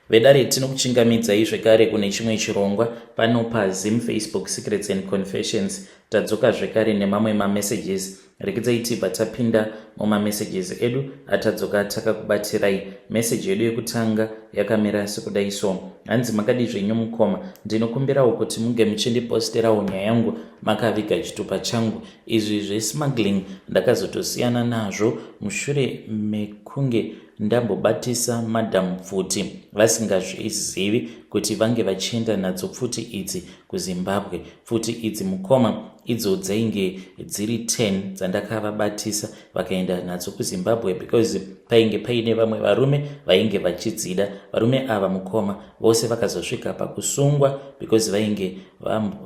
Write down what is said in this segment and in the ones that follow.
Vedare, tinokuchingamidzai zvekare kune chimwe chirongwa pano paZim Facebook Secrets and Confessions. Tadzoka zvekare nemamwe mamessages. Rekedzai tibva tapinda mumamessages edu atadzoka takakubatirai. Meseji yedu yekutanga yakamira sekudai so. Hanzi, "Makadi zvenyu mukoma? Ndinokumbirawo kuti munge muchindiposterawo nyaya yangu makaviga chitupa changu. Izvi zvesmuggling ndakazotosiyana nazvo mushure mekunge ndambobatisa madhamu pfuti vasingazvizivi kuti vange vachienda nadzo pfuti idzi kuZimbabwe. Pfuti idzi mukoma, idzo dzainge dziri 10 dzandakavabatisa vakaenda nadzo kuZimbabwe, because painge paine vamwe varume vainge vachidzida. Varume ava mukoma, vose vakazosvika pakusungwa because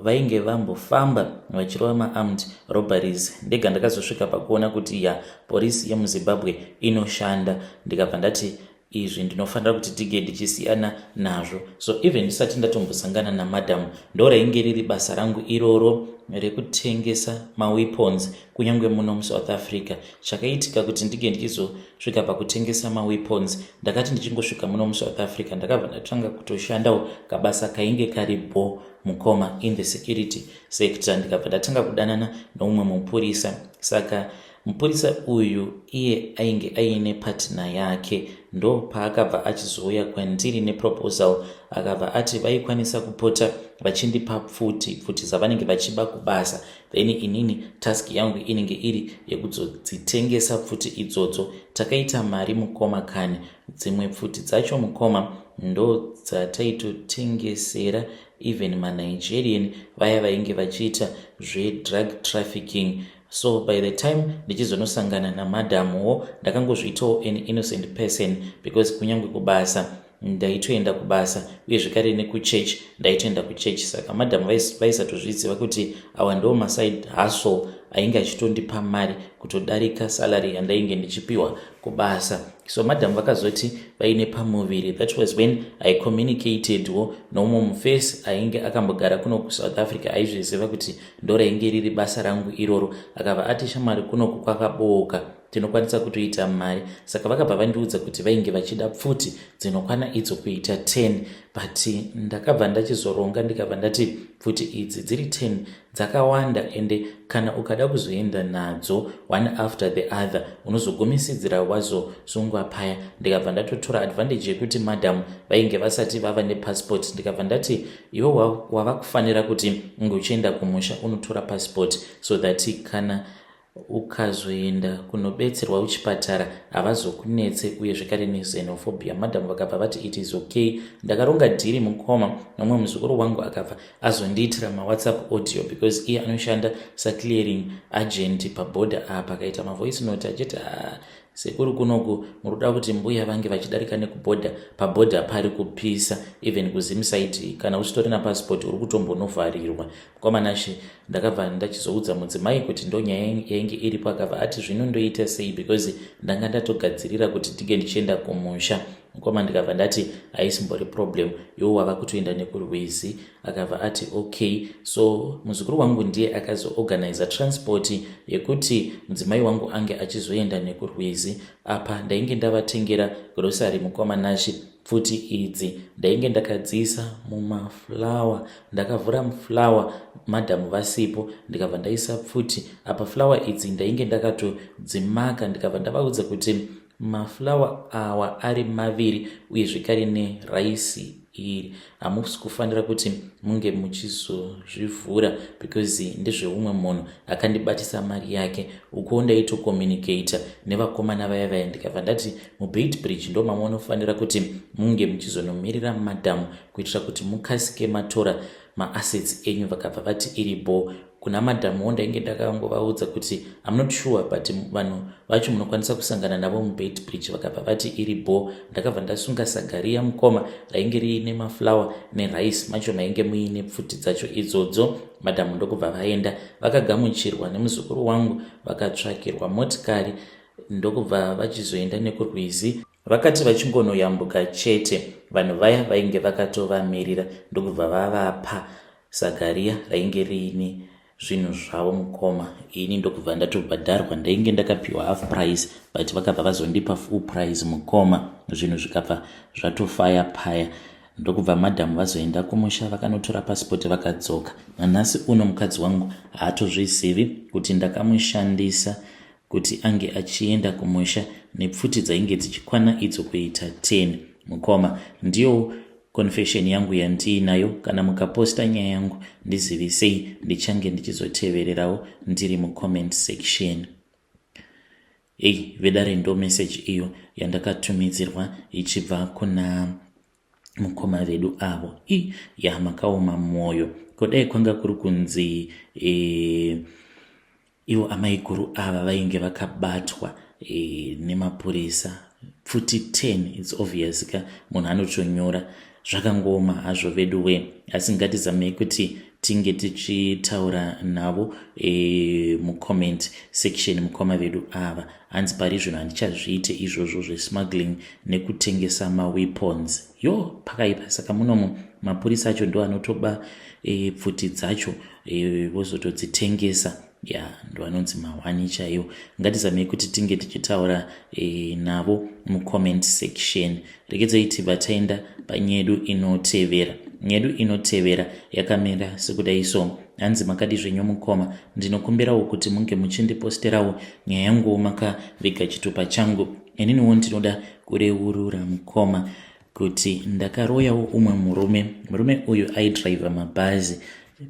vainge vambofamba vachirova maarmed robberies. Ndega ndakazosvika pakuona kuti ya, polisi yemuZimbabwe inoshanda. Ndikabva ndati izvi ndinofanira kuti tige ndichisiyana nazvo. So even ndisati ndatombosangana namadhamu, ndo rainge riri basa rangu iroro rekutengesa maweapons kunyange muno muSouth Africa. Chakaitika kuti ndige ndichizosvika pakutengesa maweapons, ndakati ndichingosvika muno muSouth Africa, ndakabva ndatanga kutoshandawo kabasa kainge kari bo mukoma, in the security sector. Ndikabva ndatanga kudanana noumwe mupurisa. Saka mupurisa uyu iye ainge aine partner yake. Ndo paakabva achizouya kwandiri neproposal. Akabva ati vaikwanisa kupota vachindipa pfuti, pfuti dzavanenge vachiba kubasa, then inini task yangu inenge iri yekuzodzitengesa pfuti idzodzo. Takaita mari mukoma kani. Dzimwe pfuti dzacho mukoma, ndo dzataitotengesera even maNigerian vaya vainge vachiita zvedrug trafficking. So by the time ndichizonosangana namadhamuwo, ndakangozviitawo an innocent person, because kunyange kubasa ndaitoenda kubasa, uye zvekare nekuchurch ndaitoenda kuchurch. Saka madhamu vaisatozviziva kuti awa ndo maside hustle ainge achitondipa mari kutodarika salary yandainge ndichipiwa kubasa. So madhamu vakazoti vaine pamuviri. That was when I communicatedwo noumwe mufesi ainge akambogara kuno kuSouth Africa, aizviziva kuti ndo rainge riri basa rangu iroro. Akabva ati, "Shamwari, kunoku kwakabooka, tinokwanisa kutoita mari." Saka vakabva vandiudza kuti vainge vachida pfuti dzinokwana idzo kuita 10, but ndakabva ndachizoronga, ndikabva ndati pfuti idzi dziri 10 dzakawanda, ende kana ukada kuzoenda nadzo one after the other, unozogumisidzira wazosungwa paya. Ndikabva ndatotora advantage yekuti madam vainge vasati vava nepassport. Ndikabva ndati, "Iwe wava kufanira kuti unge uchienda kumusha unotora passport, so that kana ukazoenda kunobetserwa kuchipatara havazokunetse, uye zvekare nexenophobia." Madhamu vakabva vati it is okay. Ndakaronga deal mukoma nomumwe muzukuru wangu, akabva azondiitira maWhatsApp audio, because iye anoshanda saclearing agent pabhodha apa. Akaita mavoice note achiti, "Ah, sekuru, kunoku muri kuti mbuya vange vachidarika nekubhodha, pabhodha pari kupisa. Even kuZim side kana usitorina passport uri kutombonovharirwa." Kwamanashe, ndakabva ndachizoudza mudzimai kuti ndo nyaya yainge iripo. Akabva ati, "Zvino ndoita sei? Because ndanga ndatogadzirira kuti ndinge ndichienda kumusha mukoma." Ndikabva ndati, "Haisimbori problem, iwo wava kutoenda nekurwizi." Akabva ati okay. So muzukuru wangu ndiye akazoorganiza transport yekuti mudzimai wangu ange achizoenda nekurwizi. Apa ndainge ndavatengera grocery mukoma Nashi. Pfuti idzi ndainge ndakadziisa mumaflour. Ndakavhura muflour madhamu vasipo, ndikabva ndaisa pfuti. Apa flour idzi ndainge ndakatodzimaka. Ndikabva ndavaudza kuti maflour awa ari maviri, uye zvekare neraisi iri, hamusi kufanira kuti munge muchizozvivhura, because ndezveumwe munhu akandibatisa mari yake. Ukuwo ndaitocommunicata nevakomana vaya vaya. Ndikabva ndati muBeitbridge ndo mamunofanira kuti munge muchizonomirira madhamu, kuitira kuti mukasike matora maassets enyu. Vakabva vati iribo. Kuna madhamuwo ndainge ndakangovaudza kuti I'm not sure, but vanhu vacho munokwanisa kusangana navo muBeitbridge. Vakabva vati iribo. Ndakabva ndasunga sagariya mukoma, rainge riine maflour nerice, macho mainge muine pfuti dzacho idzodzo. Madhamu ndokubva vaenda, vakagamuchirwa nemuzukuru wangu, vakatsvakirwa motikari, ndokubva vachizoenda nekurwizi. Vakati vachingonoyambuka chete, vanhu vaya vainge vakatovamirira, ndokubva vavapa sagariya rainge riine zvinhu zvavo mukoma. Ini ndokubva ndatobhadharwa, ndainge ndakapiwa half price, but vakabva vazondipa full price mukoma. Zvinhu zvikabva zvatofaya paya. Ndokubva madhamu vazoenda kumusha, vakanotora pasipoti, vakadzoka. Nanhasi uno mukadzi wangu haatozvizivi kuti ndakamushandisa kuti ange achienda kumusha nepfuti dzainge dzichikwana idzo kuita 10 mukoma. Ndiyo confession yangu yandiinayo. Kana mukaposta nyaya yangu, ndizivisei, ndichange ndichizotevererawo ndiri mucomment section. Ei vedare, ndo message iyo yandakatumidzirwa ichibva kuna mukoma vedu avo. I ya, makaoma mwoyo. Kudai kwanga kuri kunzi ivo amaiguru ava vainge vakabatwa nemapurisa, pfuti 10, it's obvious ka, munhu anotonyora. Zvakangoma hazvo vedu we, asi ngatizamei kuti tinge tichitaura navo mucomment section. Mukoma vedu ava, hanzi pari zvino handichazviite izvozvo zvesmuggling nekutengesa maweapons. Yo, pakaipa. Saka munomu mapurisa acho ndo anotoba pfuti dzacho vozotodzitengesa. Ya, ndo anonzi mahwani chaiwo. Ngatizamei kuti tinge tichitaura navo mucomment section. Regedzai tibva taenda panyedu inotevera. Nyedu inotevera yakamira sekudai so. Hanzi, "Makadi zvenyu mukoma? Ndinokumbirawo kuti munge muchindiposterawo nyaya yanguwo makaviga chitupa changu. Ininiwo ndinoda kureurura mukoma kuti ndakaroyawo umwe murume. Murume uyu aidhiraivha mabhazi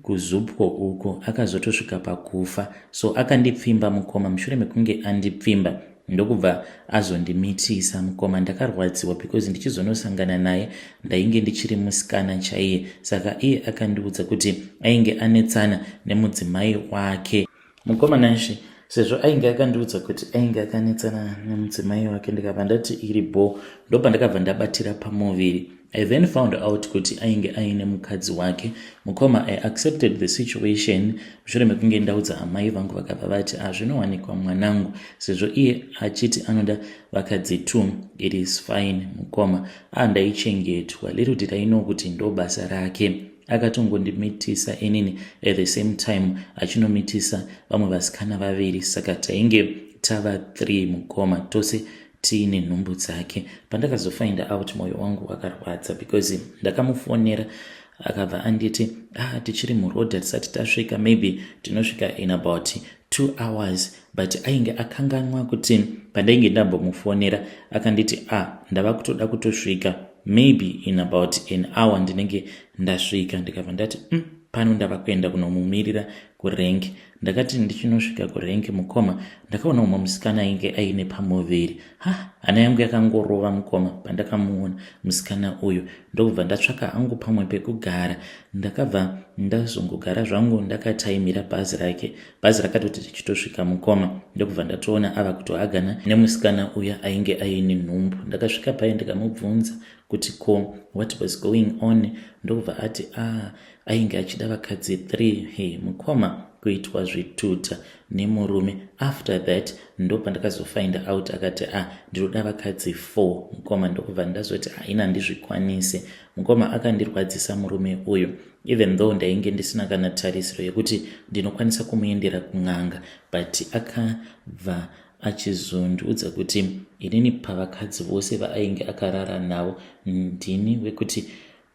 kuZupco uko, akazotosvika pakufa. So akandipfimba mukoma. Mushure mekunge andipfimba, ndokubva azondimitisa mukoma. Ndakarwadziwa because ndichizonosangana naye ndainge ndichiri musikana chaiye. Saka iye akandiudza kuti ainge anetsana nemudzimai wake mukoma Nashe. Sezvo ainge akandiudza kuti ainge akanetsana nemudzimai wake, ndikabva ndati iri bo, ndobva ndakabva ndabatira pamuviri. I then found out kuti ainge aine mukadzi wake mukoma. I accepted the situation mushure mekunge ndaudza amai vangu, vakabva vati, 'Azvinowanikwa mwanangu, sezvo iye achiti anoda vakadzi two, it is fine mukoma.' Andaichengetwa. Little did I know kuti ndo basa rake. Akatongondimitisa inini, at the same time achinomitisa vamwe vasikana vaviri. Saka tainge tava 3 mukoma, tose tiine nhumbu dzake. Pandakazofind out, mwoyo wangu wakarwadza because ndakamufonera, akabva anditi, 'Ah, tichiri muroad, tisati tasvika, maybe tinosvika in about 2 hours.' But ainge akanganwa kuti pandainge ndambomufonera akanditi, 'Ah, ndava kutoda kutosvika, maybe in about an hour ndinenge ndasvika.' Ndikabva ndati, pano ndava kuenda kunomumirira kurank.' Ndakati ndichinosvika kurank mukoma, ndakaona umwe musikana ainge aine pamuviri. Ha, hana yangu yakangorova mukoma pandakamuona musikana uyu. Ndokubva ndatsvaka hangu pamwe pekugara. Ndakabva ndazongogara zvangu ndakataimira bhazi rake. Bhazi rakatoti tichitosvika mukoma, ndokubva ndatoona ava kutohagana nemusikana uya ainge aine nhumbu. Ndakasvika pai, ndikamubvunza kuti ko what was going on? Ndokubva ati, "Ah, ainge achida vakadzi 3." He mukoma, kuitwa zvituta nemurume. After that ndo pandakazofind out akati, "Ah, ndinoda vakadzi 4 mukoma." Ndokubva ndazoti, "Haina, handizvikwanise mukoma." Akandirwadzisa murume uyu, even though ndainge ndisina kana tarisiro yekuti ndinokwanisa kumuendera kun'anga, but akabva achizondiudza kuti inini pavakadzi vose vaainge akarara navo ndini wekuti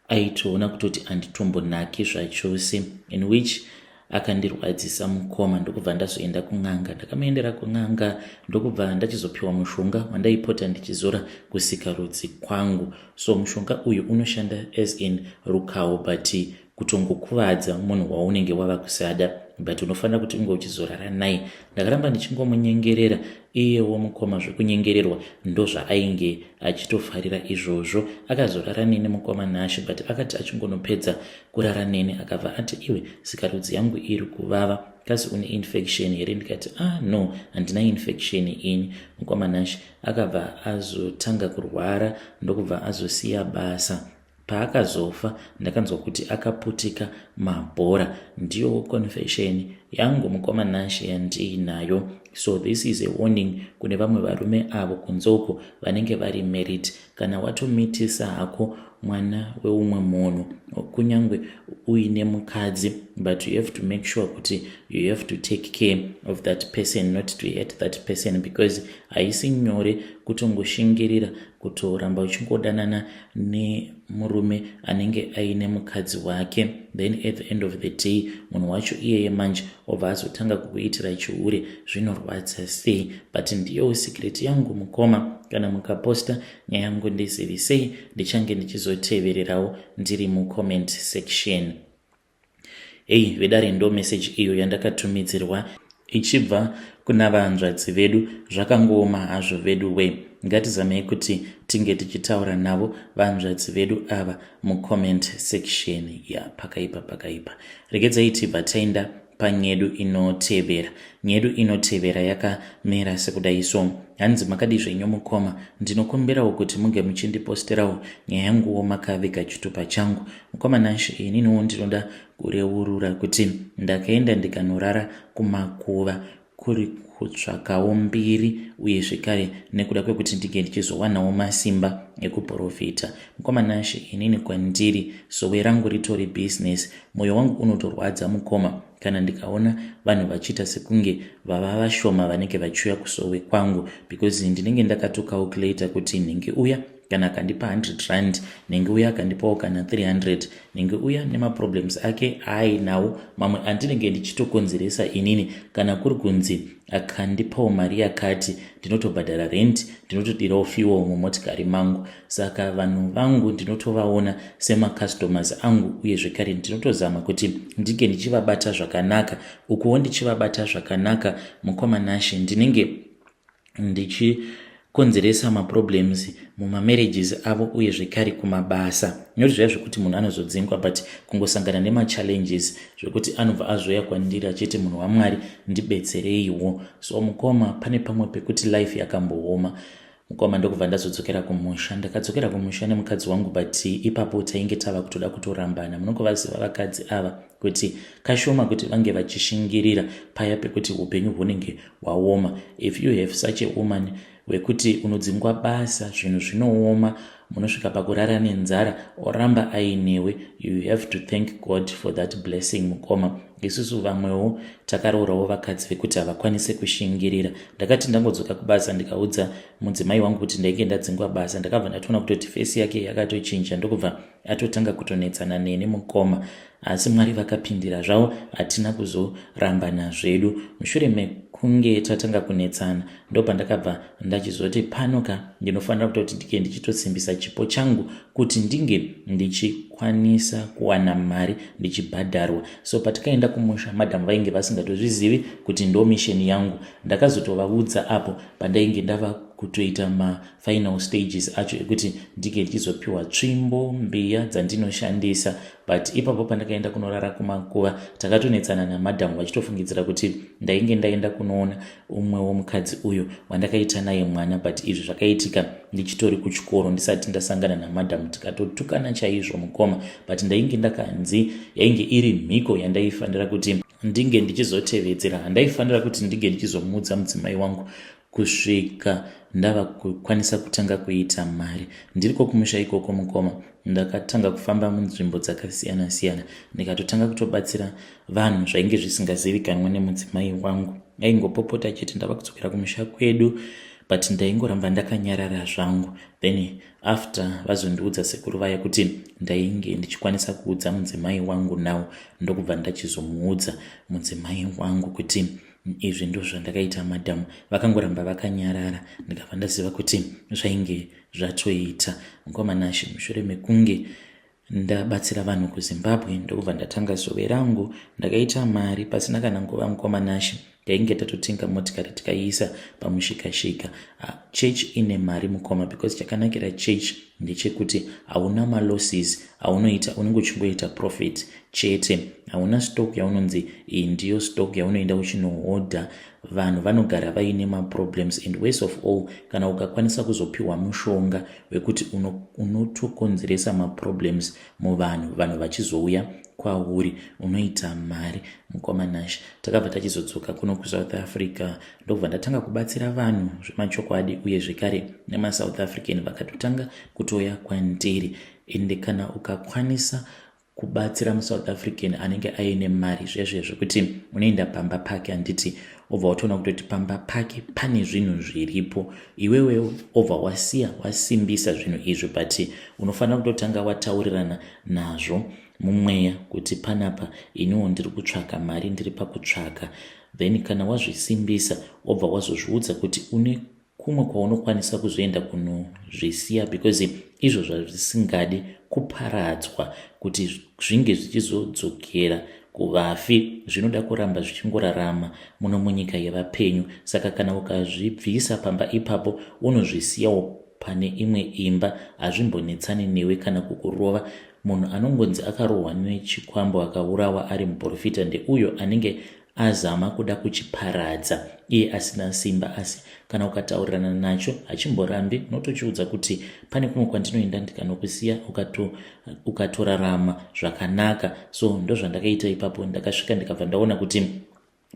aitoona kutoti handitombonaki zvachose, in which akandirwadzisa mukoma. Ndokubva ndazoenda kun'anga. Ndakamuendera kun'anga, ndokubva ndachizopiwa mushonga wandaipota ndichizora kusikarudzi kwangu. So mushonga uyu unoshanda as in rukawo, but kutongokuvadza munhu waunenge wava kusada, but unofanira kuti unge uchizorara naye. Ndakaramba ndichingomunyengerera. Iyewo mukoma, zvekunyengererwa ndozvaainge achitofarira izvozvo. Akazorara neni mukoma Nashe, but akati achingonopedza kurara neni, akabva ati, "Iwe, sikarudzi yangu iri kuvava, kasi une infection here?" Ndikati, "Ah, no, handina infection ini mukoma Nashe." Akabva azotanga kurwara, ndokubva azosiya basa. Paakazofa, ndakanzwa kuti akaputika mabhora. Ndiyo confession yangu mukoma Nashe yandiinayo. So this is a warning kune vamwe varume avo kunze uko vanenge vari married. Kana watomitisa hako mwana weumwe munhu, kunyange uine mukadzi, but you have to make sure kuti you have to take care of that person, not to hurt that person, because haisi nyore kutongoshingirira kutoramba uchingodanana nemurume anenge aine mukadzi wake. Then at the end of the day, munhu wacho iyeye manje obva azotanga kukuitira chihure. Zvinorwadza sei? But ndiyowo secret yangu, mukoma. Kana mukaposta nyaya yangu, ndizivisei, ndichange ndichizotevererawo ndiri mucomment section. Ei vedare, ndo message iyo yandakatumidzirwa ichibva kuna vanzvadzi vedu. Zvakangooma hazvo vedu we. Ngatizamei kuti tinge tichitaura navo vanzvadzi vedu ava mucomment section. Ya, pakaipa, pakaipa. Regedzai tibva taenda panyedu inotevera. Nyedu inotevera yakamira sekudai so. Hanzi, "Makadi zvenyu mukoma? Ndinokumbirawo kuti munge muchindiposterawo nyaya yanguwo makaviga chitupa changu. Mukoma Nashe, ininiwo ndinoda kureurura kuti ndakaenda ndikanorara kumakuva kuri kutsvakawo mbiri, uye zvekare nekuda kwekuti ndinge ndichizowanawo masimba ekuprofita. Mukoma Nashe, inini kwandiri sowe rangu ritori business. Mwoyo wangu unotorwadza, mukoma, kana ndikaona vanhu vachiita sekunge vava vashoma vanenge vachiuya kusowe kwangu, because ndinenge ndakatocalculata kuti nhingi uya kana akandipa 100 rand, nhingi uya akandipawo kana 300, nhingi uya nemaproblems ake aainawo, mamwe andinenge ndichitokonzeresa inini. Kana kuri kunzi akandipawo mari yakati, ndinotobhadhara rent, ndinotodirawo fuel mumotikari mangu. Saka vanhu vangu ndinotovaona semacustomers angu, uye zvekare ndinotozama kuti ndinge ndichivabata zvakanaka. Ukuwo ndichivabata zvakanaka, mukoma Nashe, ndinenge ndichikonzeresa maproblems mumamarriages avo, uye zvekare kumabasa, noti zvaiva zvekuti munhu anozodzingwa, but kungosangana nemachallenges zvekuti anobva azoya kwandiri achiti, 'Munhu waMwari, ndibetsereiwo.' So mukoma, pane pamwe pekuti life yakambooma, mukoma, ndokubva ndazodzokera kumusha. Ndakadzokera kumusha nemukadzi wangu, but ipapo tainge tava kutoda kutorambana. Munongovaziva vakadzi ava kuti kashoma kuti vange vachishingirira paya pekuti upenyu hunenge hwaoma. If you have such a woman wekuti unodzingwa basa, zvinhu zvinooma, munosvika pakurara nenzara, oramba ainewe, you have to thank God for that blessing, mukoma. Isusu vamwewo takaroorawo vakadzi vekuti havakwanisi kushingirira. Ndakati ndangodzoka kubasa, ndikaudza mudzimai wangu kuti ndainge ndadzingwa basa. Ndakabva ndatoona kutoti face yake yakatochinja, ndokubva atotanga kutonetsana neni, mukoma. Asi Mwari vakapindira zvavo, hatina kuzorambana zvedu. Mushure mekunge tatanga kunetsana, ndopandakabva ndachizoti pano ka ndinofanira kutoti ndinge ndichitosimbisa chipo changu kuti ndinge ndichikwanisa kuwana mari ndichibhadharwa. So patikaenda kumusha, madhamu vainge vasingatozvizivi kuti ndo mission yangu. Ndakazotovaudza apo pandainge ndava kutoita mafinal stages acho ekuti ndinge ndichizopiwa tsvimbo, mbiya dzandinoshandisa. But ipapo pandakaenda kunorara kumakuva, takatonetsana namadhamu vachitofungidzira kuti ndainge ndaenda kunoona umwe womukadzi uyo wandakaita naye mwana. But izvi zvakaitika ndichitori kuchikoro, ndisati ndasangana namadhamu. Tikatotukana chaizvo, mukoma, but ndainge ndakanzi yainge iri mhiko yandaifanira kuti ndinge ndichizotevedzera. Handaifanira kuti ndinge ndichizomuudza mudzimai wangu kusvika ndava kukwanisa kutanga kuita mari. Ndiriko kumusha ikoko, mukoma, ndakatanga kufamba munzvimbo dzakasiyana siyana, ndikatotanga kutobatsira vanhu zvainge zvisingazivikanwa nemudzimai wangu. Aingopopota achiti ndava kudzokera kumusha kwedu, but ndaingoramba ndakanyarara zvangu. Then after vazondiudza sekuru vaya kuti ndainge ndichikwanisa kuudza mudzimai wangu nawo, ndokubva ndachizomuudza mudzimai wangu kuti izvi ndo zvandakaita. Madhamu vakangoramba vakanyarara, ndikabva ndaziva kuti zvainge zvatoita. Mukoma Nashe, mushure mekunge ndabatsira vanhu kuZimbabwe, ndokubva ndatanga sowe rangu. Ndakaita mari pasina kana nguva, mukoma Nashe. Tainge tatotenga motikari, tikaiisa pamushikashika. Church ine mari, mukoma, because chakanakira church ndechekuti hauna malosses aunoita, unenge uchingoita profit chete. Hauna stock yaunonzi iyi ndiyo stock yaunoenda uchinohodha. Vanhu vanogara vaine maproblems, and worst of all, kana ukakwanisa kuzopiwa mushonga wekuti unotokonzeresa maproblems muvanhu, vanhu vachizouya kwauri, unoita mari, mukoma Nashe. Takabva tachizodzoka kuno kuSouth Africa, ndobva ndatanga kubatsira vanhu zvemachokwadi, uye zvekare nemaSouth African vakatotanga kutoya kwandiri. Ende kana ukakwanisa Kubatsira muSouth African anenge aine mari zvezve zvekuti unoenda pamba pake, handiti, obva watoona kutoti pamba pake pane zvinhu zviripo. Iwewe obva wasiya wasimbisa zvinhu izvi, but unofanira kutotanga wataurirana nazvo mumweya kuti panapa iniwo ndiri kutsvaka mari, ndiri pakutsvaka. Then kana wazvisimbisa, wobva wazozviudza kuti une kumwe kwaunokwanisa kuzoenda kunozvisiya, because izvo zvazvisingadi kuparadzwa kuti zvinge zvichizodzokera kuvafi, zvinoda kuramba zvichingorarama muno munyika yevapenyu. Saka kana ukazvibvisa pamba ipapo, unozvisiyawo pane imwe imba, hazvimbonetsani newe kana kukurova. Munhu anongonzi akarohwa nechikwambo akaurawa ari muprofita ndeuyo anenge azama kuda kuchiparadza iye asina simba. Asi kana ukataurirana nacho, hachimborambi. Unotochiudza kuti pane kumwe kwandinoenda ndikanokusiya, ukatorarama zvakanaka. So ndozvandakaita ipapo. Ndakasvika, ndikabva ndaona kuti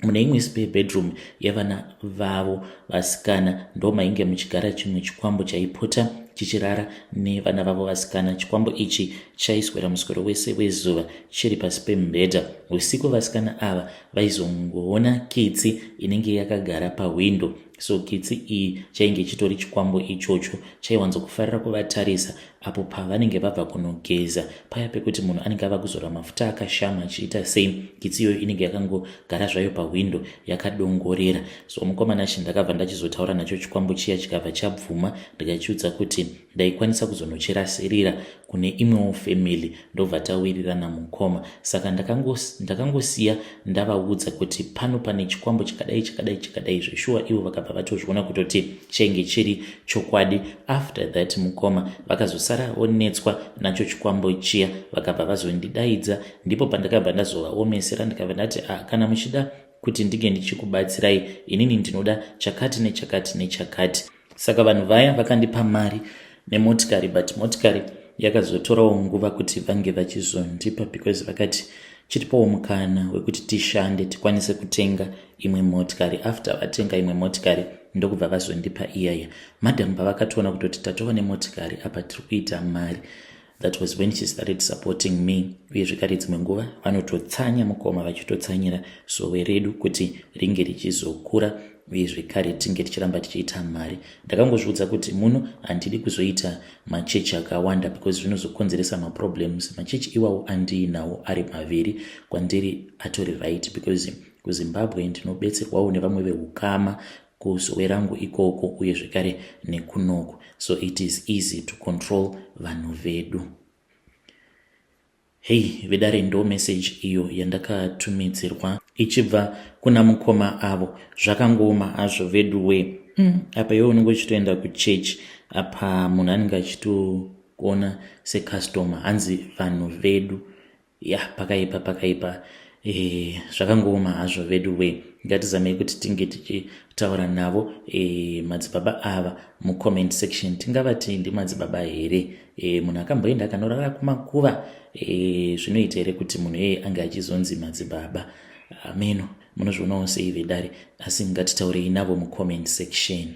mune imwe spare bedroom yevana vavo vasikana ndo mainge muchigara chimwe chikwambo chaipota chichirara nevana vavo vasikana. Chikwambo ichi chaiswera muswero wese wezuva chiri pasi pemubhedha. Usiku vasikana ava vaizongoona kitsi inenge yakagara pahwindo. So kitsi iyi chainge chitori chikwambo ichocho. Chaiwanzokufarira kuvatarisa apo pavanenge vabva kunogeza, paya pekuti munhu anenge ava kuzora mafuta akashama achiita sei. Kitsi iyoyo inenge yakangogara zvayo pahwindo yakadongorera. So mukomana chi ndakabva ndachizotaura nacho chikwambo chiya, chikabva chabvuma. Ndikachiudza kuti ndaikwanisa kuzonochirasirira kune imwewo family, ndobva tawirirana, mukoma. Saka ndakangosiya ndavaudza kuti pano pane chikwambo chakadai, chakadai, chakadai. Zveshuwa ivo vakabva vatozviona kutoti chainge chiri chokwadi. After that, mukoma, vakazosara vonetswa nacho chikwambo chiya, vakabva vazondidaidza. Ndipo pandakabva ndazovaomesera, ndikabva ndati, ah, kana muchida kuti ndinge ndichikubatsirai, inini ndinoda chakati nechakati nechakati. Saka vanhu vaya vakandipa mari nemotikari, but motikari yakazotorawo nguva kuti vange vachizondipa, because vakati chitipawo mukana wekuti tishande tikwanise kutenga imwe motikari. After vatenga imwe motikari, ndokubva vazondipa iyaya. Madhamu pavakatoona kutoti tatova nemotikari apa, tiri kuita mari, that was when she started supporting me. Uye zvekare dzimwe nguva vanototsanya, mukoma, vachitotsanyira sowe redu kuti ringe richizokura, uye zvekare tinge tichiramba tichiita mari. Ndakangozviudza kuti muno handidi kuzoita machechi akawanda, because zvinozokonzeresa maproblems. Machechi iwawo andiinawo ari maviri kwandiri atori right, because kuZimbabwe ndinobetserwawo nevamwe veukama kuzowe rangu ikoko, uye zvekare nekunoku. So it is easy to control vanhu vedu. Hei vedare, ndo message iyo yandakatumidzirwa ichibva kuna mukoma avo. Zvakangooma hazvo vedu we. Apa iwe unenge uchitoenda kuchechi, apa munhu anenge achitokuona secustomer, hanzi vanhu vedu. Ya, pakaipa, pakaipa. Zvakangooma hazvo vedu we. Ngatizamei kuti tinge tichitaura navo madzibaba ava mucomment section. Tingavati ndimadzibaba here? Munhu akamboenda akanorara kumakuva, zvinoita here kuti munhu iyeye ange achizonzi madzibaba? Ameno, munozvionawo sei vedare? Asi ngatitaurei navo mucomment section.